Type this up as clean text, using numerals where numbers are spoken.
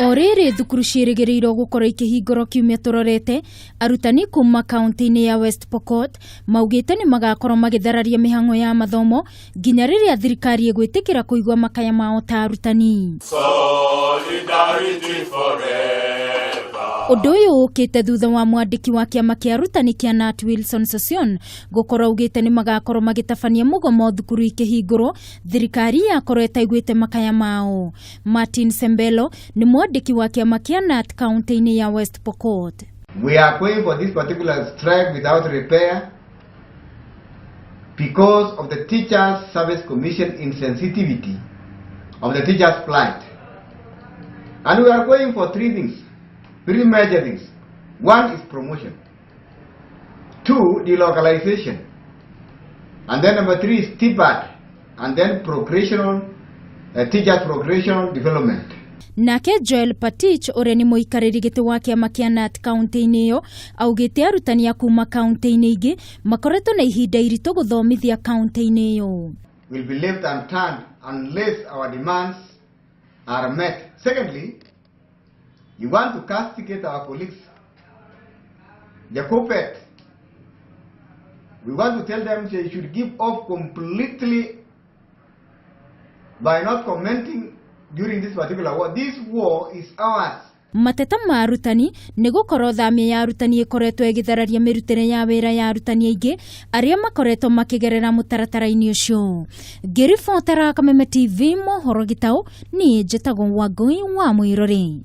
O rĩrĩ thukuru ciĩrĩgĩrĩirwo gũkorwo ikĩhingũrwo kiumia tũrorete, arutani kuma kaunti-inĩ ya West Pokot maugĩte nĩ magakorwo magĩthararia mĩhang'o ya mathomo nginya rĩrĩa thirikari ĩgwĩtĩkĩra kũigua makaya mao ta arutani. Solidarity forever. Ũndũ ũyũ ũkĩte thutha wa mwandĩki wa kĩama kĩa arutani kĩa KNUT Wilson Sossion gũkorwo augĩte nĩ magakorwo magĩtabania mũgomo thukuru ikĩhingũrwo thirikari yakorwo ĩtaiguĩte makaya mao. Martin Sembelo nĩ mwandĩki wa kĩama kĩa KNUT kaunti-inĩ ya West Pokot. We are going for this particular strike without repair because of the Teachers Service Commission insensitivity of the teachers' plight. And we are going for three things, three major things. One is promotion. Two, delocalization. And then number three is TPAT, and then progressional, teachers progressional development. Nake Joel Patich ũrĩa nĩ mũikarĩri gĩtĩ wa kĩama kĩa KNUT kaunti-inĩ ĩyo augĩte arutani a kuma kaunti-inĩ ingĩ makoretwo na ihinda iritũ gũthomithia kaunti-inĩ ĩyo. Will be left unturned unless our demands are met. Secondly, you want to castigate our colleagues, the KUPPET. We want to tell them they should give up completely by not commenting during this particular war. This war is ours. Mateta ma arutani nĩ gũkorwo thamia ya arutani ĩkoretwo ĩgĩthararia mĩrutĩre ya wĩra ya arutani aingĩ arĩa makoretwo makĩgerera mũtaratara-inĩ ũcio. Ngĩribotera Kameme TV mohoro gĩtaũ, niĩ njĩtagwo Wangũi wa Mwĩrori.